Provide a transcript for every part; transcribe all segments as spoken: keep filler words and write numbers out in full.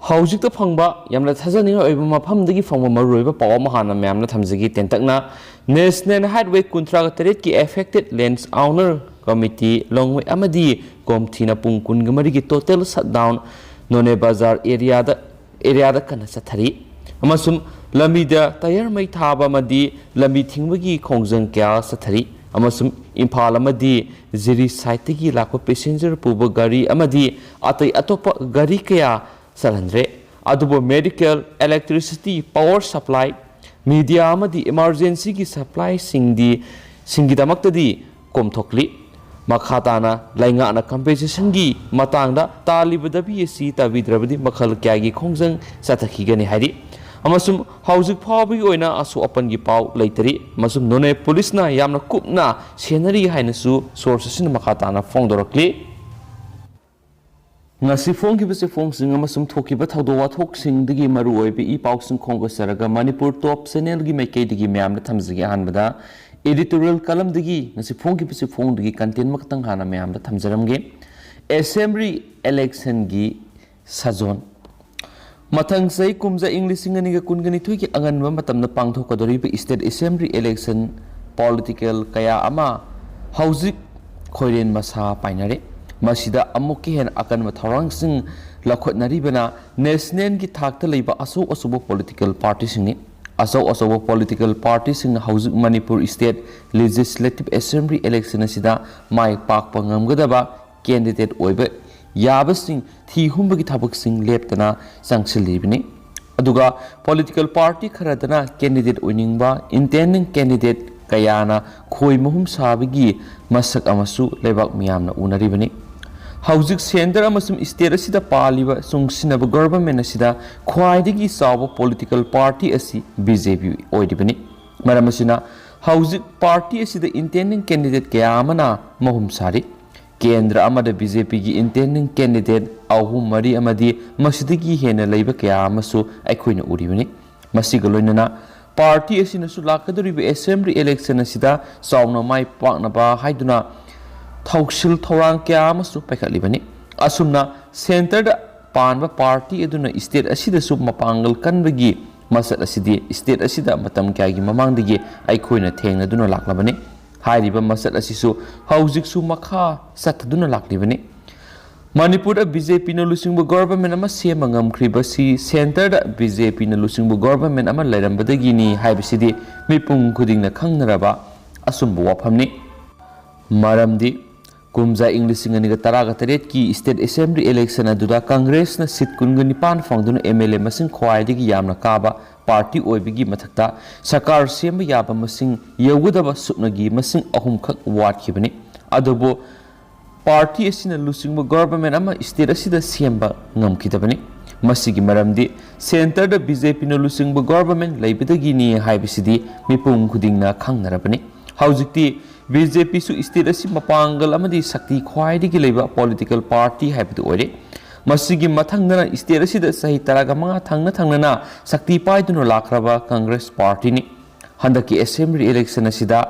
ꯍꯧꯖꯤꯛꯇ ꯐꯪꯕ ꯌꯥꯝꯅ ꯊꯥꯖꯅꯤꯡꯉꯥꯏ ꯑꯣꯏꯕ ꯃꯐꯝꯗꯒꯤ ꯐꯪꯕ ꯃꯔꯨꯑꯣꯏꯕ ꯄꯥꯎ ꯑꯃ ꯍꯥꯟꯅ ꯃꯌꯥꯝꯅ ꯊꯝꯖꯒꯦ ꯇꯦꯟꯇꯛꯅ꯫ National Highway ꯀꯨꯟꯊ꯭ꯔꯥꯒ ꯇꯔꯦꯠꯀꯤ Affected Lands Owner Committee ꯂꯣꯡꯃꯩ ꯑꯃꯗꯤ ꯒꯣꯝꯊꯤꯅ ꯄꯨꯡ ꯀꯨꯟꯒ ꯃꯔꯤꯒꯤ total shutdown ꯅꯣꯅꯦ ꯕꯖꯥꯔ area ꯗ, area ꯗ ꯀꯟꯅ ꯆꯠꯊꯔꯤ꯫ ꯑꯃꯁꯨꯡ ꯂꯝꯕꯤꯗ ꯇꯌꯥꯔ ꯃꯩ ꯊꯥꯕ ꯑꯃꯗꯤ ꯂꯝꯕꯤ ꯊꯤꯡꯕꯒꯤ ꯈꯣꯡꯖꯪ ꯀꯌꯥ ꯆꯠꯊꯔꯤ꯫ ꯑꯃꯁꯨꯡ ꯏꯝꯐꯥꯜ ꯑꯃꯗꯤ ꯖꯤꯔꯤ side ꯇꯒꯤ ꯂꯥꯛꯄ passenger ꯄꯨꯕ ꯒꯥꯔꯤ ꯑꯃꯗꯤ ꯑꯇꯩ ꯑꯇꯣꯞꯄ ꯒꯥꯔꯤ ꯀꯌꯥ ꯆꯠꯍꯟꯗ꯭ꯔꯦ꯫ ꯑꯗꯨꯕꯨ medical, electricity, power supply, media ꯑꯃꯗꯤ emergency ꯒꯤ supply ꯁꯤꯡꯗꯤ, ꯁꯤꯡꯒꯤꯗꯃꯛꯇꯗꯤ ꯀꯣꯝꯊꯣꯛꯂꯤ꯫ ꯃꯈꯥ ꯇꯥꯅ ꯂꯩꯉꯥꯛꯅ compensation ꯒꯤ ꯃꯇꯥꯡꯗ ꯇꯥꯜꯂꯤꯕ ꯗꯥꯕꯤ ꯑꯁꯤ ꯇꯥꯕꯤꯗ꯭ꯔꯕꯗꯤ ꯃꯈꯜ ꯀꯌꯥꯒꯤ ꯈꯣꯡꯖꯪ ꯆꯠꯊꯈꯤꯒꯅꯤ ꯍꯥꯏꯔꯤ꯫ ꯑꯃꯁꯨꯡ ꯍꯧꯖꯤꯛ ꯐꯥꯎꯕꯒꯤ ꯑꯣꯏꯅ ꯑꯁꯣꯛ ꯑꯄꯟꯒꯤ ꯄꯥꯎ ꯂꯩꯇꯔꯤ꯫ ꯑꯃꯁꯨꯡ ꯅꯣꯅꯦ police ꯅ ꯌꯥꯝꯅ ꯀꯨꯞꯅ ꯁꯦꯟꯅꯔꯤ ꯍꯥꯏꯅꯁꯨ source ꯑꯁꯤꯅ ꯃꯈꯥ ꯇꯥꯅ ꯐꯣꯡꯗꯣꯔꯛꯂꯤ꯫ ꯉꯁꯤ ꯐꯣꯡꯈꯤꯕ ꯆꯦꯐꯣꯡꯁꯤꯡ ꯑꯃꯁꯨꯡ ꯊꯣꯛꯈꯤꯕ ꯊꯧꯗꯣꯛ ꯋꯥꯊꯣꯛꯁꯤꯡꯗꯒꯤ ꯃꯔꯨꯑꯣꯏꯕ ꯏ ꯄꯥꯎꯁꯤꯡ ꯈꯣꯝꯒꯠꯆꯔꯒ ꯃꯅꯤꯄꯨꯔ Top Channel ꯒꯤ ꯃꯥꯏꯀꯩꯗꯒꯤ ꯃꯌꯥꯝꯗ ꯊꯝꯖꯒꯦ꯫ ꯑꯍꯥꯟꯕꯗ editorial column ꯗꯒꯤ ꯉꯁꯤ ꯐꯣꯡꯈꯤꯕ ꯆꯦꯐꯣꯡꯗꯨꯒꯤ content ꯑꯃꯈꯛꯇꯪ ꯍꯥꯟꯅ ꯃꯌꯥꯝꯗ ꯊꯝꯖꯔꯝꯒꯦ꯫ Assembly election ꯒꯤ ꯁꯥꯖꯣꯟ꯫ ꯃꯊꯪ ꯆꯍꯤ ꯀꯨꯝꯖꯥ ꯏꯪ ꯂꯤꯁꯤꯡ ꯑꯅꯤꯒ ꯀꯨꯟꯒ ꯅꯤꯊꯣꯏꯒꯤ ꯑꯉꯟꯕ ꯃꯇꯝꯗ ꯄꯥꯡꯊꯣꯛꯀꯗꯧꯔꯤꯕ State Assembly election political ꯀꯌꯥ ꯑꯃ ꯍꯧꯖꯤꯛ ꯈꯣꯏꯔꯦꯟ ꯃꯁꯥ ꯄꯥꯏꯅꯔꯦ꯫ ꯃꯁꯤꯗ ꯑꯃꯨꯛꯀ ꯍꯦꯟꯅ ꯑꯀꯟꯕ ꯊꯧꯔꯥꯡꯁꯤꯡ ꯂꯧꯈꯠꯅꯔꯤꯕꯅ national ꯒꯤ ꯊꯥꯛꯇ ꯂꯩꯕ ꯑꯆꯧ ꯑꯆꯧꯕ political party ꯁꯤꯡꯅꯤ꯫ ꯑꯆꯧ ꯑꯆꯧꯕ political party ꯁꯤꯡꯅ ꯍꯧꯖꯤꯛ Manipur State Legislative Assembly election ꯑꯁꯤꯗ ꯃꯥꯏ ꯄꯥꯛꯄ ꯉꯝꯒꯗꯕ candidate ꯑꯣꯏꯕ ꯌꯥꯕꯁꯤꯡ ꯊꯤ ꯍꯨꯝꯕꯒꯤ ꯊꯕꯛꯁꯤꯡ ꯂꯦꯞꯇꯅ ꯆꯪꯁꯤꯜꯂꯤꯕꯅꯤ꯫ ꯑꯗꯨꯒ political party ꯈꯔꯗꯅ candidate ꯑꯣꯏꯅꯤꯡꯕ intending candidate ꯀꯌꯥꯅ ꯈꯣꯏ ꯃꯍꯨꯝ ꯁꯥꯕꯒꯤ ꯃꯁꯛ ꯑꯃꯁꯨ ꯂꯩꯕꯥꯛ ꯃꯤꯌꯥꯝꯅ ꯎꯅꯔꯤꯕꯅꯤ꯫ ꯍꯧꯖꯤꯛ centre ꯑꯃꯁꯨꯡ state ꯑꯁꯤꯗ ꯄꯥꯜꯂꯤꯕ ꯆꯨꯡꯁꯤꯟꯅꯕ government ꯑꯁꯤꯗ ꯈ꯭ꯋꯥꯏꯗꯒꯤ ꯆꯥꯎꯕ political party ꯑꯁꯤ B J P ꯑꯣꯏꯔꯤꯕꯅꯤ꯫ ꯃꯔꯝ ꯑꯁꯤꯅ ꯍꯧꯖꯤꯛ party ꯑꯁꯤꯗ intending candidate ꯀꯌꯥ ꯑꯃꯅ ꯃꯍꯨꯝ ꯁꯥꯔꯤ꯫ ꯀꯦꯟꯗ꯭ꯔ ꯑꯃꯗ B J P ꯒꯤ intending candidate ꯑꯍꯨꯝ, ꯃꯔꯤ ꯑꯃꯗꯤ ꯃꯁꯤꯗꯒꯤ ꯍꯦꯟꯅ ꯂꯩꯕ ꯀꯌꯥ ꯑꯃꯁꯨ ꯑꯩꯈꯣꯏꯅ ꯎꯔꯤꯕꯅꯤ꯫ ꯃꯁꯤꯒ ꯂꯣꯏꯅꯅ party ꯑꯁꯤꯅꯁꯨ ꯂꯥꯛꯀꯗꯧꯔꯤꯕ assembly election ꯑꯁꯤꯗ ꯆꯥꯎꯅ ꯃꯥꯏ ꯄꯥꯛꯅꯕ ꯍꯥꯏꯗꯨꯅ ꯊꯧꯁꯤꯜ ꯊꯧꯔꯥꯡ ꯀꯌꯥ ꯑꯃꯁꯨ ꯄꯥꯏꯈꯠꯂꯤꯕꯅꯤ꯫ ꯑꯁꯨꯝꯅ centre ꯗ ꯄꯥꯟꯕ ꯄꯥꯔꯇꯤ ꯑꯗꯨꯅ ꯁ꯭ꯇꯦꯠ ꯑꯁꯤꯗꯁꯨ ꯃꯄꯥꯡꯒꯜ ꯀꯟꯕꯒꯤ ꯃꯁꯛ ꯑꯁꯤꯗꯤ ꯁ꯭ꯇꯦꯠ ꯑꯁꯤꯗ ꯃꯇꯝ ꯀꯌꯥꯒꯤ ꯃꯃꯥꯡꯗꯒꯤ ꯑꯩꯈꯣꯏꯅ ꯊꯦꯡꯅꯗꯨꯅ ꯂꯥꯛꯂꯕꯅꯤ꯫ ꯍꯥꯏꯔꯤꯕ ꯃꯁꯛ ꯑꯁꯤꯁꯨ ꯍꯧꯖꯤꯛꯁꯨ ꯃꯈꯥ ꯆꯠꯊꯗꯨꯅ ꯂꯥꯛꯂꯤꯕꯅꯤ꯫ ꯃꯅꯤꯄꯨꯔꯗ ꯕꯤ ꯖꯦ ꯄꯤꯅ ꯂꯨꯆꯤꯡꯕ ꯒꯣꯚꯔꯟꯃꯦꯟꯠ ꯑꯃ ꯁꯦꯝꯕ ꯉꯝꯈ꯭ꯔꯤꯕꯁꯤ ꯁꯦꯟꯇꯔꯗ ꯕꯤ ꯖꯦ ꯄꯤꯅ ꯂꯨꯆꯤꯡꯕ ꯒꯣꯚꯔꯟꯃꯦꯟꯠ ꯑꯃ ꯂꯩꯔꯝꯕꯗꯒꯤꯅꯤ ꯍꯥꯏꯕꯁꯤꯗꯤ ꯃꯤꯄꯨꯝ ꯈꯨꯗꯤꯡꯅ ꯈꯪꯅꯔꯕ ꯑꯆꯨꯝꯕ ꯋꯥꯐꯝꯅꯤ꯫ ꯃꯔꯝꯗꯤ ꯀꯨꯝꯖꯥ ꯏꯪ ꯂꯤꯁꯤꯡ ꯑꯅꯤꯒ ꯇꯔꯥꯒ ꯇꯔꯦꯠꯀꯤ ꯁ꯭ꯇꯦꯠ ꯑꯦꯁꯦꯝꯕ꯭ꯂꯤ ꯏꯂꯦꯛꯁꯟ ꯑꯗꯨꯗ ꯀꯪꯒ꯭ꯔꯦꯁꯅ ꯁꯤꯠ ꯀꯨꯟꯒ ꯅꯤꯄꯥꯟ ꯐꯪꯗꯨꯅ ꯑꯦꯝ ꯑꯦꯜ ꯑꯦ ꯃꯁꯤꯡ ꯈ꯭ꯋꯥꯏꯗꯒꯤ ꯌꯥꯝꯅ ꯀꯥꯕ ꯄꯥꯔꯇꯤ ꯑꯣꯏꯕꯒꯤ ꯃꯊꯛꯇ ꯁꯔꯀꯥꯔ ꯁꯦꯝꯕ ꯌꯥꯕ ꯃꯁꯤꯡ ꯌꯧꯒꯗꯕ ꯁꯨꯞꯅꯒꯤ ꯃꯁꯤꯡ ꯑꯍꯨꯝꯈꯛ ꯋꯥꯠꯈꯤꯕꯅꯤ꯫ ꯑꯗꯨꯕꯨ ꯄꯥꯔꯇꯤ ꯑꯁꯤꯅ ꯂꯨꯆꯤꯡꯕ ꯒꯣꯚꯔꯟꯃꯦꯟꯠ ꯑꯃ ꯁ꯭ꯇꯦꯠ ꯑꯁꯤꯗ ꯁꯦꯝꯕ ꯉꯝꯈꯤꯗꯕꯅꯤ꯫ ꯃꯁꯤꯒꯤ ꯃꯔꯝꯗꯤ ꯁꯦꯟꯇꯔꯗ ꯕꯤ ꯖꯦ ꯄꯤꯅ ꯂꯨꯆꯤꯡꯕ ꯒꯣꯚꯔꯟꯃꯦꯟꯠ ꯂꯩꯕꯗꯒꯤꯅꯤ ꯍꯥꯏꯕꯁꯤꯗꯤ ꯃꯤꯄꯨꯝ ꯈꯨꯗꯤꯡꯅ ꯈꯪꯅꯔꯕꯅꯤ꯫ ꯍꯧꯖꯤꯛꯇꯤ ꯕꯤ ꯖꯦ ꯄꯤꯁꯨ ꯁ꯭ꯇꯦꯠ ꯑꯁꯤ ꯃꯄꯥꯡꯒꯜ ꯑꯃꯗꯤ ꯁꯛꯇꯤ ꯈ꯭ꯋꯥꯏꯗꯒꯤ ꯂꯩꯕ ꯄꯣꯂꯤꯇꯤꯀꯦꯜ ꯄꯥꯔꯇꯤ ꯍꯥꯏꯕꯗꯨ ꯑꯣꯏꯔꯦ꯫ ꯃꯁꯤꯒꯤ ꯃꯊꯪꯗꯅ ꯁ꯭ꯇꯦꯠ ꯑꯁꯤꯗ ꯆꯍꯤ ꯇꯔꯥꯒ ꯃꯉꯥ ꯊꯪꯅ ꯊꯪꯅꯅ ꯁꯛꯇꯤ ꯄꯥꯏꯗꯨꯅ ꯂꯥꯛꯈ꯭ꯔꯕ ꯀꯪꯒ꯭ꯔꯦꯁ ꯄꯥꯔꯇꯤꯅꯤ꯫ ꯍꯟꯗꯛꯀꯤ ꯑꯦꯁꯦꯝꯕ꯭ꯂꯤ ꯏꯂꯦꯛꯁꯟ ꯑꯁꯤꯗ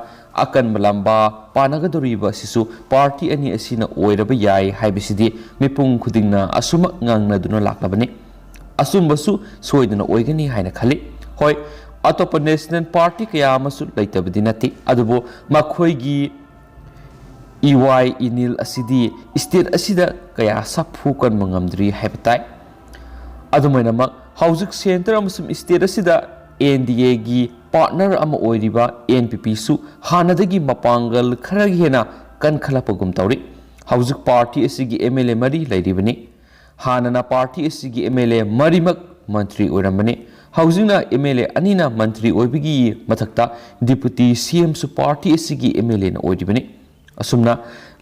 ꯑꯀꯟꯕ ꯂꯝꯕꯥ ꯄꯥꯟꯅꯒꯗꯧꯔꯤꯕ ꯑꯁꯤꯁꯨ ꯄꯥꯔꯇꯤ ꯑꯅꯤ ꯑꯁꯤꯅ ꯑꯣꯏꯔꯕ ꯌꯥꯏ ꯍꯥꯏꯕꯁꯤꯗꯤ ꯃꯤꯄꯨꯝ ꯈꯨꯗꯤꯡꯅ ꯑꯁꯨꯃꯛ ꯉꯥꯡꯅꯗꯨꯅ ꯂꯥꯛꯂꯕꯅꯤ꯫ ꯑꯆꯨꯝꯕꯁꯨ ꯁꯣꯏꯗꯅ ꯑꯣꯏꯒꯅꯤ ꯍꯥꯏꯅ ꯈꯜꯂꯤ꯫ ꯍꯣꯏ, ꯑꯇꯣꯞꯄ ꯅꯦꯁꯅꯦꯜ ꯄꯥꯔꯇꯤ ꯀꯌꯥ ꯑꯃꯁꯨ ꯂꯩꯇꯕꯗꯤ ꯅꯠꯇꯦ, ꯑꯗꯨꯕꯨ ꯃꯈꯣꯏꯒꯤ ꯏꯋꯥꯏ ꯏꯅꯤꯜ ꯑꯁꯤꯗꯤ ꯁ꯭ꯇꯦꯠ ꯑꯁꯤꯗ ꯀꯌꯥ ꯁꯥꯐꯨ ꯀꯟꯕ ꯉꯝꯗ꯭ꯔꯤ ꯍꯥꯏꯕ ꯇꯥꯏ꯫ ꯑꯗꯨꯃꯥꯏꯅꯃꯛ ꯍꯧꯖꯤꯛ ꯁꯦꯟꯇꯔ ꯑꯃꯁꯨꯡ ꯁ꯭ꯇꯦꯠ ꯑꯁꯤꯗ ꯑꯦꯟ ꯗꯤ ꯑꯦꯒꯤ ꯄꯥꯔꯠꯅꯔ ꯑꯃ ꯑꯣꯏꯔꯤꯕ ꯑꯦꯟ ꯄꯤ ꯄꯤꯁꯨ ꯍꯥꯟꯅꯗꯒꯤ ꯃꯄꯥꯡꯒꯜ ꯈꯔ ꯍꯦꯟꯅ ꯀꯟꯈꯠꯂꯛꯄꯒꯨꯝ ꯇꯧꯔꯤ꯫ ꯍꯧꯖꯤꯛ ꯄꯥꯔꯇꯤ ꯑꯁꯤꯒꯤ ꯑꯦꯝ ꯑꯦꯜ ꯑꯦ ꯃꯔꯤ ꯂꯩꯔꯤꯕꯅꯤ꯫ ꯍꯥꯟꯅꯅ ꯄꯥꯔꯇꯤ ꯑꯁꯤꯒꯤ ꯑꯦꯝ ꯑꯦꯜ ꯑꯦ ꯃꯔꯤꯃꯛ ꯃꯟꯇ꯭ꯔꯤ ꯑꯣꯏꯔꯝꯕꯅꯤ꯫ ꯍꯧꯖꯤꯛꯅ ꯑꯦꯝ ꯑꯦꯜ ꯑꯦ ꯑꯅꯤꯅ ꯃꯟꯇ꯭ꯔꯤ ꯑꯣꯏꯕꯒꯤ ꯃꯊꯛꯇ ꯗꯤꯄꯨꯇꯤ ꯁꯤ ꯑꯦꯝꯁꯨ ꯄꯥꯔꯇꯤ ꯑꯁꯤꯒꯤ ꯑꯦꯝ ꯑꯦꯜ ꯑꯦꯅ ꯑꯣꯏꯔꯤꯕꯅꯤ꯫ ꯑꯁꯨꯝꯅ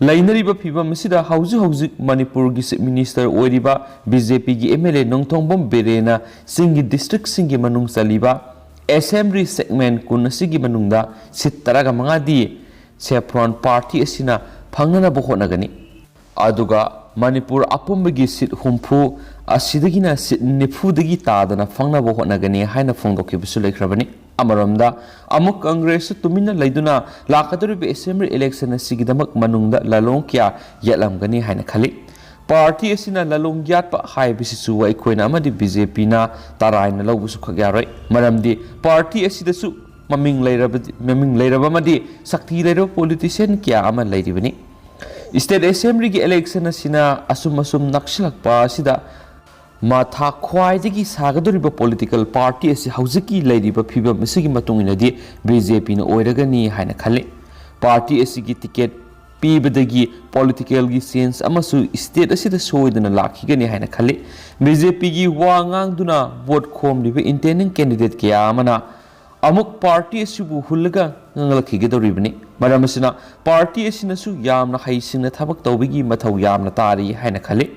ꯂꯩꯅꯔꯤꯕ ꯐꯤꯕꯝ ꯑꯁꯤꯗ ꯍꯧꯖꯤꯛ ꯍꯧꯖꯤꯛ ꯃꯅꯤꯄꯨꯔꯒꯤ ꯆꯤꯐ ꯃꯤꯅꯤꯁꯇꯔ ꯑꯣꯏꯔꯤꯕ ꯕꯤ ꯖꯦ ꯄꯤꯒꯤ ꯑꯦꯝ ꯑꯦꯜ ꯑꯦ ꯅꯣꯡꯊꯣꯡꯕꯝ ꯕꯤꯔꯦꯟꯅ ꯆꯤꯡꯒꯤ ꯗꯤꯁꯇ꯭ꯔꯤꯛꯁꯤꯡꯒꯤ ꯃꯅꯨꯡ ꯆꯜꯂꯤꯕ ꯑꯦꯁꯦꯝꯕ꯭ꯂꯤ ꯁꯦꯒꯃꯦꯟ ꯀꯨꯟ ꯑꯁꯤꯒꯤ ꯃꯅꯨꯡꯗ ꯁꯤꯠ ꯇꯔꯥꯒ ꯃꯉꯥꯗꯤ ꯁꯦꯐ꯭ꯔꯣꯟ ꯄꯥꯔꯇꯤ ꯑꯁꯤꯅ ꯐꯪꯅꯅꯕ ꯍꯣꯠꯅꯒꯅꯤ꯫ ꯑꯗꯨꯒ ꯃꯅꯤꯄꯨꯔ ꯑꯄꯨꯝꯕꯒꯤ ꯁꯤꯠ ꯍꯨꯝꯐꯨ ꯑꯁꯤꯗꯒꯤꯅ ꯁꯤꯠ ꯅꯤꯐꯨꯗꯒꯤ ꯇꯥꯗꯅ ꯐꯪꯅꯕ ꯍꯣꯠꯅꯒꯅꯤ ꯍꯥꯏꯅ ꯐꯣꯡꯗꯣꯛꯈꯤꯕꯁꯨ ꯂꯩꯈ꯭ꯔꯕꯅꯤ꯫ ꯑꯃꯔꯣꯝꯗ ꯑꯃꯨꯛ ꯀꯪꯒ꯭ꯔꯦꯁꯁꯨ ꯇꯨꯃꯤꯟꯅ ꯂꯩꯗꯨꯅ ꯂꯥꯛꯀꯗꯧꯔꯤꯕ ꯑꯦꯁꯦꯝꯕ꯭ꯂꯤ ꯏꯂꯦꯛꯁꯟ ꯑꯁꯤꯒꯤꯗꯃꯛ ꯃꯅꯨꯡꯗ ꯂꯥꯂꯣꯡ ꯀꯌꯥ ꯌꯦꯠꯂꯝꯒꯅꯤ ꯍꯥꯏꯅ ꯈꯜꯂꯤ꯫ ꯄꯥꯔꯇꯤ ꯑꯁꯤꯅ ꯂꯂꯣꯡ ꯌꯥꯠꯄ ꯍꯥꯏꯕꯁꯤꯁꯨ ꯑꯩꯈꯣꯏꯅ ꯑꯃꯗꯤ ꯕꯤ ꯖꯦ ꯄꯤꯅ ꯇꯔꯥꯏꯅ ꯂꯧꯕꯁꯨ ꯈꯛ ꯌꯥꯔꯣꯏ꯫ ꯃꯔꯝꯗꯤ ꯄꯥꯔꯇꯤ ꯑꯁꯤꯗꯁꯨ ꯃꯃꯤꯡ ꯂꯩꯔꯕꯗꯤ, ꯃꯃꯤꯡ ꯂꯩꯔꯕ ꯑꯃꯗꯤ ꯁꯛꯇꯤ ꯂꯩꯔꯕ ꯄꯣꯂꯤꯇꯤꯁꯤꯌꯥꯟ ꯀꯌꯥ ꯑꯃ ꯂꯩꯔꯤꯕꯅꯤ꯫ ꯁ꯭ꯇꯦꯠ ꯑꯦꯁꯦꯝꯕ꯭ꯂꯤꯒꯤ ꯏꯂꯦꯛꯁꯟ ꯑꯁꯤꯅ ꯑꯁꯨꯝ ꯑꯁꯨꯝ ꯅꯛꯁꯤꯜꯂꯛꯄ ꯑꯁꯤꯗ ꯃꯊꯥ ꯈ꯭ꯋꯥꯏꯗꯒꯤ ꯁꯥꯒꯗꯧꯔꯤꯕ ꯄꯣꯂꯤꯇꯤꯀꯦꯜ ꯄꯥꯔꯇꯤ ꯑꯁꯤ ꯍꯧꯖꯤꯛꯀꯤ ꯂꯩꯔꯤꯕ ꯐꯤꯕꯝ ꯑꯁꯤꯒꯤ ꯃꯇꯨꯡ ꯏꯟꯅꯗꯤ ꯕꯤ ꯖꯦ ꯄꯤꯅ ꯑꯣꯏꯔꯒꯅꯤ ꯍꯥꯏꯅ ꯈꯜꯂꯤ꯫ ꯄꯥꯔꯇꯤ ꯑꯁꯤꯒꯤ ꯇꯤꯀꯦꯠ ꯄꯤꯕꯗꯒꯤ ꯄꯣꯂꯤꯇꯤꯀꯦꯜꯒꯤ ꯆꯦꯟꯖ ꯑꯃꯁꯨ ꯁ꯭ꯇꯦꯠ ꯑꯁꯤꯗ ꯁꯣꯏꯗꯅ ꯂꯥꯛꯈꯤꯒꯅꯤ ꯍꯥꯏꯅ ꯈꯜꯂꯤ꯫ ꯕꯤ ꯖꯦ ꯄꯤꯒꯤ ꯋꯥ ꯉꯥꯡꯗꯨꯅ ꯚꯣꯠ ꯈꯣꯝꯂꯤꯕ ꯏꯟꯇꯦꯟꯗꯤꯡ ꯀꯦꯟꯗꯤꯗꯦꯠ ꯀꯌꯥ ꯑꯃꯅ ꯑꯃꯨꯛ ꯄꯥꯔꯇꯤ ꯑꯁꯤꯕꯨ ꯍꯨꯜꯂꯒ ꯉꯥꯡꯂꯛꯈꯤꯒꯗꯧꯔꯤꯕꯅꯤ꯫ ꯃꯔꯝ ꯑꯁꯤꯅ ꯄꯥꯔꯇꯤ ꯑꯁꯤꯅꯁꯨ ꯌꯥꯝꯅ ꯍꯩꯁꯤꯡꯅ ꯊꯕꯛ ꯇꯧꯕꯒꯤ ꯃꯊꯧ ꯌꯥꯝꯅ ꯇꯥꯔꯤ ꯍꯥꯏꯅ ꯈꯜꯂꯤ꯫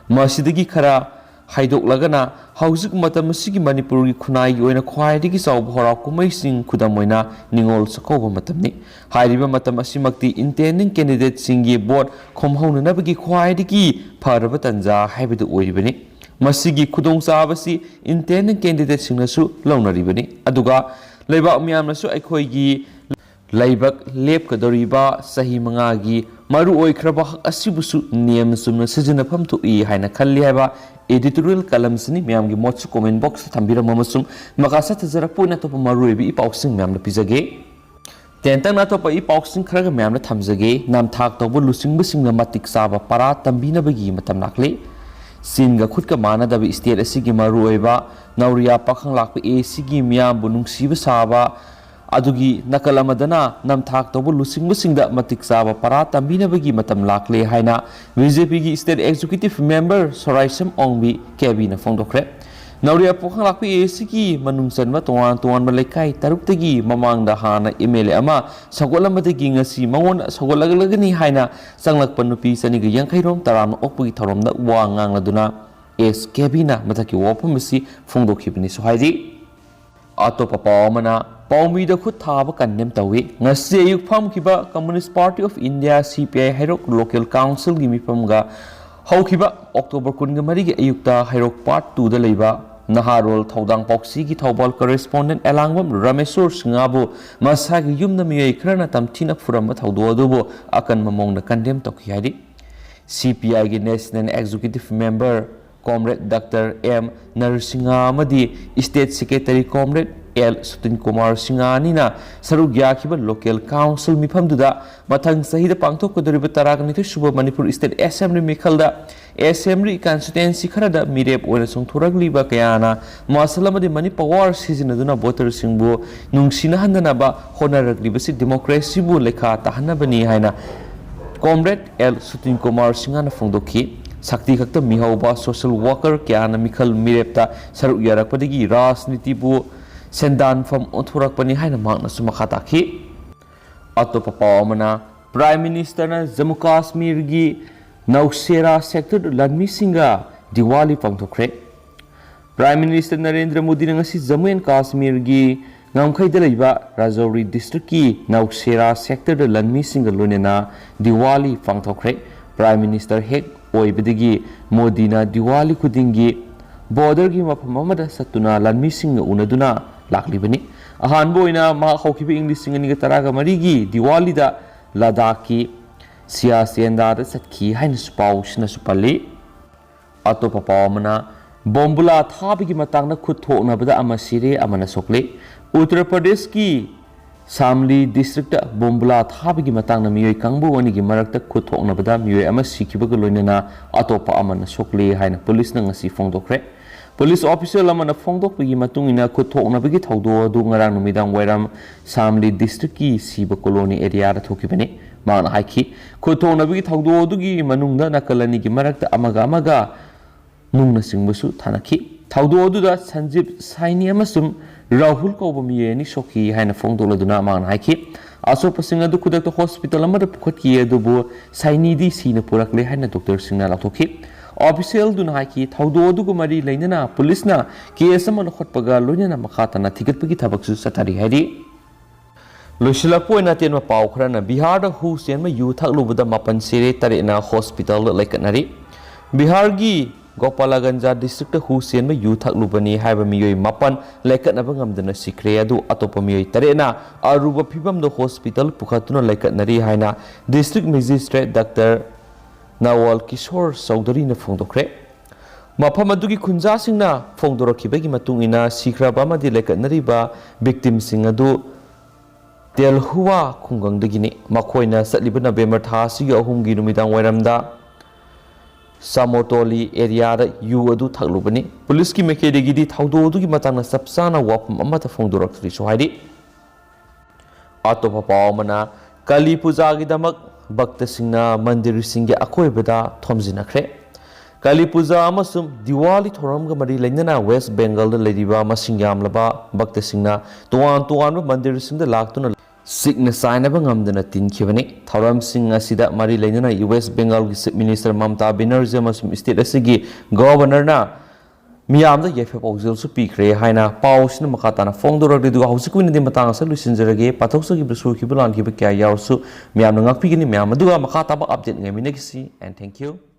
ꯃꯁꯤꯗꯒꯤ ꯈꯔ ꯍꯥꯏꯗꯣꯛꯂꯒꯅ, ꯍꯧꯖꯤꯛ ꯃꯇꯝ ꯑꯁꯤꯒꯤ ꯃꯅꯤꯄꯨꯔꯒꯤ ꯈꯨꯟꯅꯥꯏꯒꯤ ꯑꯣꯏꯅ ꯈ꯭ꯋꯥꯏꯗꯒꯤ ꯆꯥꯎꯕ ꯍꯔꯥꯎ ꯀꯨꯝꯍꯩꯁꯤꯡ, ꯈꯨꯗꯝ ꯑꯣꯏꯅ ꯅꯤꯉꯣꯜ ꯆꯥꯛꯀꯧꯕ ꯃꯇꯝꯅꯤ꯫ ꯍꯥꯏꯔꯤꯕ ꯃꯇꯝ ꯑꯁꯤꯃꯛꯇꯤ ꯏꯟꯇꯦꯟꯗꯤꯡ ꯀꯦꯟꯗꯤꯗꯦꯠꯁꯤꯡꯒꯤ ꯚꯣꯠ ꯈꯣꯝꯍꯧꯅꯅꯕꯒꯤ ꯈ꯭ꯋꯥꯏꯗꯒꯤ ꯐꯔꯕ ꯇꯥꯟꯖꯥ ꯍꯥꯏꯕꯗꯨ ꯑꯣꯏꯔꯤꯕꯅꯤ꯫ ꯃꯁꯤꯒꯤ ꯈꯨꯗꯣꯡꯆꯥꯕꯁꯤ ꯏꯟꯇꯦꯟꯗꯤꯡ ꯀꯦꯟꯗꯤꯗꯦꯠꯁꯤꯡꯅꯁꯨ ꯂꯧꯅꯔꯤꯕꯅꯤ꯫ ꯑꯗꯨꯒ ꯂꯩꯕꯥꯛ ꯃꯤꯌꯥꯝꯅꯁꯨ ꯑꯩꯈꯣꯏꯒꯤ ꯂꯩꯕꯥꯛ ꯂꯦꯞꯀꯗꯧꯔꯤꯕ ꯆꯍꯤ ꯃꯉꯥꯒꯤ ꯃꯔꯨ ꯑꯣꯏꯈ꯭ꯔꯕ ꯍꯛ ꯑꯁꯤꯕꯨꯁꯨ ꯅꯤꯌꯝ ꯆꯨꯝꯅ ꯁꯤꯖꯤꯟꯅꯐꯝ ꯊꯣꯛꯏ ꯍꯥꯏꯅ ꯈꯜꯂꯤ ꯍꯥꯏꯕ editorial column ꯁꯤꯅꯤ꯫ ꯃꯌꯥꯝꯒꯤ ꯃꯣꯠꯁꯨ comment box ꯇ ꯊꯝꯕꯤꯔꯝꯕ ꯑꯃꯁꯨꯡ ꯃꯈꯥ ꯆꯠꯊꯖꯔꯛꯄ ꯑꯣꯏꯅ ꯑꯇꯣꯞꯄ ꯃꯔꯨꯑꯣꯏꯕ ꯏ ꯄꯥꯎꯁꯤꯡ ꯃꯌꯥꯝꯅ ꯄꯤꯖꯒꯦ꯫ ꯇꯦꯟꯇꯛꯅ ꯑꯇꯣꯞꯄ ꯏ ꯄꯥꯎꯁꯤꯡ ꯈꯔꯒ ꯃꯌꯥꯝꯅ ꯊꯝꯖꯒꯦ꯫ ꯅꯝꯊꯥꯛ ꯇꯧꯕ ꯂꯨꯆꯤꯡꯕꯁꯤꯡꯅ ꯃꯇꯤꯛ ꯆꯥꯕ ꯄꯔꯥ ꯇꯝꯕꯤꯅꯕꯒꯤ ꯃꯇꯝ ꯂꯥꯛꯂꯦ꯫ ꯆꯤꯟꯒ ꯈꯨꯠꯀ ꯃꯥꯟꯅꯗꯕ ꯁ꯭ꯇꯦꯠ ꯑꯁꯤꯒꯤ ꯃꯔꯨꯑꯣꯏꯕ ꯅꯧꯔꯤꯌꯥ ꯄꯥꯈꯪ ꯂꯥꯛꯄ ꯑꯦ ꯁꯤꯒꯤ ꯃꯤꯌꯥꯝꯕꯨ ꯅꯨꯡꯁꯤꯕ ꯁꯥꯕ ꯑꯗꯨꯒꯤ ꯅꯥꯀꯜ ꯑꯃꯗꯅ ꯅꯝꯊꯥꯛ ꯇꯧꯕ ꯂꯨꯆꯤꯡꯕꯁꯤꯡꯗ ꯃꯇꯤꯛ ꯆꯥꯕ ꯄꯔꯥ ꯇꯝꯕꯤꯅꯕꯒꯤ ꯃꯇꯝ ꯂꯥꯛꯂꯦ ꯍꯥꯏꯅ ꯕꯤ ꯖꯦ ꯄꯤꯒꯤ state executive member ꯁꯣꯔꯥꯏꯁꯝ ꯑꯣꯡꯕꯤ ꯀꯦꯕꯤꯅ ꯐꯣꯡꯗꯣꯛꯈ꯭ꯔꯦ꯫ ꯅꯧꯔꯤꯌꯥ ꯄꯥꯈꯪ ꯂꯥꯛꯄ ꯑꯦ ꯁꯤꯒꯤ ꯃꯅꯨꯡ ꯆꯟꯕ ꯇꯣꯉꯥꯟ ꯇꯣꯉꯥꯟꯕ ꯂꯩꯀꯥꯏ ꯇꯔꯨꯛꯇꯒꯤ ꯃꯃꯥꯡꯗ ꯍꯥꯟꯅ ꯑꯦꯝ ꯑꯦꯜ ꯑꯦ ꯑꯃ ꯁꯧꯒꯠꯂꯝꯕꯗꯒꯤ ꯉꯁꯤ ꯃꯉꯣꯟꯗ ꯁꯧꯒꯠꯂꯛꯂꯒꯅꯤ ꯍꯥꯏꯅ ꯆꯪꯂꯛꯄ ꯅꯨꯄꯤ ꯆꯅꯤꯒ ꯌꯥꯡꯈꯩ ꯔꯣꯝ ꯇꯔꯥꯝꯅ ꯑꯣꯛꯄꯒꯤ ꯊꯧꯔꯝꯗ ꯋꯥ ꯉꯥꯡꯂꯗꯨꯅ ꯑꯦꯁ ꯀꯦꯕꯤꯅ ꯃꯊꯛꯀꯤ ꯋꯥꯐꯝ ꯑꯁꯤ ꯐꯣꯡꯗꯣꯛꯈꯤꯕꯅꯤꯁꯨ ꯍꯥꯏꯔꯤ꯫ ꯑꯇꯣꯞꯄ ꯄꯥꯎ ꯑꯃꯅ, ꯄꯥꯎꯃꯤꯗ ꯈꯨꯠ ꯊꯥꯕ condemn ꯇꯧꯏ꯫ ꯉꯁꯤ ꯑꯌꯨꯛ ꯐꯝꯈꯤꯕ Communist Party of India, C P I, Heirok local council ꯒꯤ ꯃꯤꯐꯝꯒ ꯍꯧꯈꯤꯕ October ꯀꯨꯟꯒ ꯃꯔꯤꯒꯤ ꯑꯌꯨꯛꯇ ꯍꯩꯔꯣꯛ part two ꯗ ꯂꯩꯕ ꯅꯍꯥꯔꯣꯜ ꯊꯧꯗꯥꯡ ꯄꯥꯎꯆꯦꯒꯤ ꯊꯧꯕꯥꯜ correspondent ꯑꯦꯂꯥꯡꯕꯝ ꯔꯥꯃꯦꯁꯣꯔ ꯁꯤꯡꯍꯕꯨ ꯃꯁꯥꯒꯤ ꯌꯨꯝꯗ ꯃꯤꯑꯣꯏ ꯈꯔꯅ ꯇꯝꯊꯤꯅ ꯐꯨꯔꯝꯕ ꯊꯧꯗꯣꯛ ꯑꯗꯨꯕꯨ ꯑꯀꯟꯕ ꯃꯑꯣꯡꯗ condemn ꯇꯧꯈꯤ ꯍꯥꯏꯔꯤ꯫ ꯁꯤ ꯄꯤ ꯑꯥꯏꯒꯤ National Executive Member Comrade Doctor M Narasingha ꯑꯃꯗꯤ State Secretary Comrade L Sutin Kumar Singh ꯑꯅꯤꯅ ꯁꯔꯨꯛ ꯌꯥꯈꯤꯕ local council ꯃꯤꯐꯝꯗꯨꯗ ꯃꯊꯪ ꯆꯍꯤꯗ ꯄꯥꯡꯊꯣꯛꯀꯗꯧꯔꯤꯕ ꯇꯔꯥꯅꯤꯊꯣꯏ ꯁꯨꯕ Manipur State Assembly ꯃꯤꯈꯜꯗ Assembly constituency ꯈꯔꯗ ꯃꯤꯔꯦꯞ ꯑꯣꯏꯅ ꯆꯣꯡꯊꯣꯔꯛꯂꯤꯕ ꯀꯌꯥꯅ muscle ꯑꯃꯗꯤ money power ꯁꯤꯖꯤꯟꯅꯗꯨꯅ voterꯁꯤꯡꯕꯨ ꯅꯨꯡꯁꯤꯅꯍꯟꯗꯅꯕ ꯍꯣꯠꯅꯔꯛꯂꯤꯕꯁꯤ democracyꯕꯨ ꯂꯩꯈꯥ ꯇꯥꯍꯟꯅꯕꯅꯤ ꯍꯥꯏꯅ Comrade ꯑꯦꯜ ꯁꯨꯇꯤꯟ ꯀꯨꯃꯥꯔ ꯁꯤꯡꯍꯅ ꯐꯣꯡꯗꯣꯛꯈꯤ꯫ ꯁꯛꯇꯤ ꯈꯛꯇ ꯃꯤꯍꯧꯕ social worker ꯀꯌꯥꯅ ꯃꯤꯈꯜ ꯃꯤꯔꯦꯞꯇ ꯁꯔꯨꯛ ꯌꯥꯔꯛꯄꯗꯒꯤ ꯔꯥꯖꯅꯤꯇꯤꯕꯨ ꯁꯦꯟꯗꯥꯟꯐꯝ ꯑꯣꯟꯊꯣꯔꯛꯄꯅꯤ ꯍꯥꯏꯅ ꯃꯍꯥꯛꯅꯁꯨ ꯃꯈꯥ ꯇꯥꯈꯤ꯫ ꯑꯇꯣꯞꯄ ꯄꯥꯎ ꯑꯃꯅ, Prime Ministerꯅ Jammu ꯀꯥꯁꯃꯤꯔꯒꯤ ꯅꯧꯁꯦꯔꯥ sectorꯗ ꯂꯥꯟꯃꯤꯁꯤꯡꯒ Diwali ꯄꯥꯡꯊꯣꯛꯈ꯭ꯔꯦ꯫ Prime Minister Narendra ꯃꯣꯗꯤꯅ ꯉꯁꯤ ꯖꯝꯃꯨ ꯑꯦꯟ ꯀꯥꯁꯃꯤꯔꯒꯤ ꯉꯝꯈꯩꯗ ꯂꯩꯕ ꯔꯥꯖꯧꯔꯤ districtꯀꯤ ꯅꯧꯁꯦꯔꯥ sectorꯗ ꯂꯥꯟꯃꯤꯁꯤꯡꯒ ꯂꯣꯏꯅꯅ ꯗꯤꯋꯥꯂꯤ ꯄꯥꯡꯊꯣꯛꯈ꯭ꯔꯦ꯫ Prime Minister ꯍꯦꯛ ꯑꯣꯏꯕꯗꯒꯤ ꯃꯣꯗꯤꯅ ꯗꯤꯋꯥꯂꯤ ꯈꯨꯗꯤꯡꯒꯤ borderꯒꯤ ꯃꯐꯝ ꯑꯃꯗ ꯆꯠꯇꯨꯅ ꯂꯥꯟꯃꯤꯁꯤꯡꯒ ꯎꯅꯗꯨꯅ ꯂꯥꯛꯂꯤꯕꯅꯤ꯫ ꯑꯍꯥꯟꯕ ꯑꯣꯏꯅ ꯃꯍꯥꯛ ꯍꯧꯈꯤꯕ ꯏꯪ ꯂꯤꯁꯤꯡ ꯑꯅꯤꯒ ꯇꯔꯥꯒ ꯃꯔꯤꯒꯤ ꯗꯤꯋꯥꯂꯤꯗ ꯂꯗꯥꯈꯀꯤ ꯁꯤꯌꯥꯆꯦꯟꯗꯥꯗ ꯆꯠꯈꯤ ꯍꯥꯏꯅꯁꯨ ꯄꯥꯎꯁꯤꯅꯁꯨ ꯄꯜꯂꯤ꯫ ꯑꯇꯣꯞꯄ ꯄꯥꯎ ꯑꯃꯅ, ꯕꯣꯝꯕꯨꯂꯥ ꯊꯥꯕꯒꯤ ꯃꯇꯥꯡꯗ ꯈꯨꯠ ꯊꯣꯛꯅꯕꯗ ꯑꯃ ꯁꯤꯔꯦ, ꯑꯃꯅ ꯁꯣꯛꯂꯦ꯫ ꯎꯠꯇꯔ ꯄ꯭ꯔꯗꯦꯁꯀꯤ ꯁꯥꯝꯂꯤ districtꯇ ꯕꯣꯝꯕꯨꯂꯥ ꯊꯥꯕꯒꯤ ꯃꯇꯥꯡꯗ ꯃꯤꯑꯣꯏ ꯀꯥꯡꯕꯨ ꯑꯅꯤꯒꯤ ꯃꯔꯛꯇ ꯈꯨꯠ ꯊꯣꯛꯅꯕꯗ ꯃꯤꯑꯣꯏ ꯑꯃ ꯁꯤꯈꯤꯕꯒ ꯂꯣꯏꯅꯅ ꯑꯇꯣꯞꯄ ꯑꯃꯅ ꯁꯣꯛꯂꯦ ꯍꯥꯏꯅ ꯄꯨꯂꯤꯁꯅ ꯉꯁꯤ ꯐꯣꯡꯗꯣꯛꯈ꯭ꯔꯦ꯫ ꯄꯨꯂꯤꯁ official ꯑꯃꯅ ꯐꯣꯡꯗꯣꯛꯄꯒꯤ ꯃꯇꯨꯡ ꯏꯟꯅ, ꯈꯨꯠ ꯊꯣꯛꯅꯕꯒꯤ ꯊꯧꯗꯣꯛ ꯑꯗꯨ ꯉꯔꯥꯡ ꯅꯨꯃꯤꯗꯥꯡ ꯋꯥꯏꯔꯝ ꯁꯥꯝꯂꯤ districtꯀꯤ ꯁꯤꯕ colony areaꯗ ꯊꯣꯛꯈꯤꯕꯅꯤ꯫ ꯃꯍꯥꯛꯅ ꯍꯥꯏꯈꯤ, ꯈꯨꯠ ꯊꯣꯛꯅꯕꯒꯤ ꯊꯧꯗꯣꯛ ꯑꯗꯨꯒꯤ ꯃꯅꯨꯡꯗ ꯅꯥꯀꯜ ꯑꯅꯤꯒꯤ ꯃꯔꯛꯇ ꯑꯃꯒ ꯑꯃꯒ ꯅꯨꯡꯅꯆꯤꯡꯕꯁꯨ ꯊꯥꯅꯈꯤ꯫ ꯊꯧꯗꯣꯛ ꯑꯗꯨꯗ ꯁꯟꯖꯤꯞ ꯁꯥꯏꯅꯤ ꯑꯃꯁꯨꯡ ꯔꯥꯍꯨꯜ ꯀꯧꯕ ꯃꯤꯑꯣꯏ ꯑꯅꯤ ꯁꯣꯛꯈꯤ ꯍꯥꯏꯅ ꯐꯣꯡꯗꯣꯛꯂꯗꯨꯅ ꯃꯍꯥꯛꯅ ꯍꯥꯏꯈꯤ, ꯑꯁꯣꯛꯄꯁꯤꯡ ꯑꯗꯨ ꯈꯨꯗꯛꯇ hospital ꯑꯃꯗ ꯄꯨꯈꯠꯈꯤ, ꯑꯗꯨꯕꯨ ꯁꯥꯏꯅꯤꯗꯤ ꯁꯤꯅ ꯄꯨꯔꯛꯂꯦ ꯍꯥꯏꯅ doctorꯁꯤꯡꯅ ꯂꯥꯎꯊꯣꯛꯈꯤ꯫ Officialꯗꯨꯅ ꯍꯥꯏꯈꯤ, ꯊꯧꯗꯣꯛ ꯑꯗꯨꯒ ꯃꯔꯤ ꯂꯩꯅꯅ ꯄꯨꯂꯤꯁꯅ case ꯑꯃ ꯂꯧꯈꯠꯄꯒ ꯂꯣꯏꯅꯅ ꯃꯈꯥ ꯇꯥꯅ ꯊꯤꯒꯠꯄꯒꯤ ꯊꯕꯛꯁꯨ ꯆꯠꯊꯔꯤ ꯍꯥꯏꯔꯤ꯫ ꯂꯣꯏꯁꯤꯜꯂꯛꯄ ꯑꯣꯏꯅ ꯑꯇꯦꯟꯕ ꯄꯥꯎ ꯈꯔꯅ, ꯕꯤꯍꯥꯔꯗ ꯍꯨ ꯆꯦꯟꯕ ꯌꯨ ꯊꯛꯂꯨꯕꯗ ꯃꯥꯄꯟ ꯁꯤꯔꯦ, ꯇꯔꯦꯠꯅ hospitalꯗ ꯂꯩꯈꯠꯅꯔꯤ꯫ ꯕꯤꯍꯥꯔꯒꯤ ꯒꯣꯄꯥꯂꯒꯟꯖ districtꯇ ꯍꯨ ꯆꯦꯟꯕ ꯌꯨ ꯊꯛꯂꯨꯕꯅꯤ ꯍꯥꯏꯕ ꯃꯤꯑꯣꯏ ꯃꯥꯄꯟ ꯂꯩꯈꯠꯅꯕ ꯉꯝꯗꯅ ꯁꯤꯈ꯭ꯔꯦ, ꯑꯗꯨ ꯑꯇꯣꯞꯄ ꯃꯤꯑꯣꯏ ꯇꯔꯦꯠꯅ ꯑꯔꯨꯕ ꯐꯤꯕꯝꯗ hospital ꯄꯨꯈꯠꯇꯨꯅ ꯂꯩꯈꯠꯅꯔꯤ ꯍꯥꯏꯅ district magistrate Doctor ꯅꯋꯥꯜ ꯀꯤꯁꯣꯔ ꯆꯧꯙꯔꯤꯅ ꯐꯣꯡꯗꯣꯛꯈ꯭ꯔꯦ꯫ ꯃꯐꯝ ꯑꯗꯨꯒꯤ ꯈꯨꯟꯖꯥꯁꯤꯡꯅ ꯐꯣꯡꯗꯣꯔꯛꯈꯤꯕꯒꯤ ꯃꯇꯨꯡ ꯏꯟꯅ, ꯁꯤꯈ꯭ꯔꯕ ꯑꯃꯗꯤ ꯂꯩꯀꯠꯅꯔꯤꯕ victimꯁꯤꯡ ꯑꯗꯨ ꯇꯦꯜꯍꯨꯋꯥ ꯈꯨꯡꯒꯪꯗꯒꯤꯅꯤ꯫ ꯃꯈꯣꯏꯅ ꯆꯠꯂꯤꯕ ꯅꯕꯦꯝꯕꯔ ꯊꯥ ꯑꯁꯤꯒꯤ ꯑꯍꯨꯝꯒꯤ ꯅꯨꯃꯤꯗꯥꯡ ꯋꯥꯏꯔꯝꯗ ꯁꯥꯃꯣꯇꯣꯂꯤ areaꯗ ꯌꯨ ꯑꯗꯨ ꯊꯛꯂꯨꯕꯅꯤ꯫ ꯄꯨꯂꯤꯁꯀꯤ ꯃꯥꯏꯀꯩꯗꯒꯤꯗꯤ ꯊꯧꯗꯣꯛ ꯑꯗꯨꯒꯤ ꯃꯇꯥꯡꯗ ꯆꯞ ꯆꯥꯅ ꯋꯥꯐꯝ ꯑꯃꯠꯇ ꯐꯣꯡꯗꯣꯔꯛꯇ꯭ꯔꯤꯁꯨ ꯍꯥꯏꯔꯤ꯫ ꯑꯇꯣꯞꯄ ꯄꯥꯎ ꯑꯃꯅ, ꯀꯥꯂꯤ ꯄꯨꯖꯥꯒꯤꯗꯃꯛ ꯚꯛꯇꯁꯤꯡꯅ ꯃꯟꯗꯤꯔꯁꯤꯡꯒꯤ ꯑꯀꯣꯏꯕꯗ ꯊꯣꯝꯖꯤꯟꯅꯈ꯭ꯔꯦ꯫ ꯀꯥꯂꯤ ꯄꯨꯖꯥ ꯑꯃꯁꯨꯡ ꯗꯤꯋꯥꯂꯤ ꯊꯧꯔꯝꯒ ꯃꯔꯤ ꯂꯩꯅꯅ ꯋꯦꯁ ꯕꯦꯡꯒꯜꯗ ꯂꯩꯔꯤꯕ ꯃꯁꯤꯡ ꯌꯥꯝꯂꯕ ꯚꯛꯇꯁꯤꯡꯅ ꯇꯣꯉꯥꯟ ꯇꯣꯉꯥꯟꯕ ꯃꯟꯗꯤꯔꯁꯤꯡꯗ ꯂꯥꯛꯇꯨꯅ ꯁꯤꯛꯅ ꯆꯥꯏꯅꯕ ꯉꯝꯗꯅ ꯇꯤꯟꯈꯤꯕꯅꯤ꯫ ꯊꯧꯔꯝꯁꯤꯡ ꯑꯁꯤꯗ ꯃꯔꯤ ꯂꯩꯅꯅ ꯋꯦꯁ ꯕꯦꯡꯒꯜꯒꯤ Chief Minister ꯃꯃꯇꯥ ꯕꯦꯅꯔꯖꯤ ꯑꯃꯁꯨꯡ state ꯑꯁꯤꯒꯤ Governorꯅ ꯃꯤꯌꯥꯝꯗ ꯌꯥꯏꯐ ꯄꯥꯎꯖꯦꯜꯁꯨ ꯄꯤꯈ꯭ꯔꯦ ꯍꯥꯏꯅ ꯄꯥꯎꯁꯤꯅ ꯃꯈꯥ ꯇꯥꯅ ꯐꯣꯡꯗꯣꯔꯛꯂꯤ꯫ ꯑꯗꯨꯒ ꯍꯧꯖꯤꯛꯀꯤ ꯑꯣꯏꯅꯗꯤ ꯃꯇꯥꯡ ꯑꯁꯤꯗ ꯂꯣꯏꯁꯤꯟꯖꯔꯒꯦ꯫ ꯄꯥꯊꯣꯛꯆꯈꯤꯕ, ꯁꯣꯏꯈꯤꯕ, ꯂꯥꯟꯈꯤꯕ ꯀꯌꯥ ꯌꯥꯎꯔꯁꯨ ꯃꯌꯥꯝꯅ ꯉꯥꯛꯄꯤꯒꯅꯤ꯫ ꯃꯌꯥꯝ ꯑꯗꯨꯒ ꯃꯈꯥ ꯇꯥꯕ update ꯉꯥꯏꯃꯤꯟꯅꯈꯤꯁꯤ꯫ And thank you꯫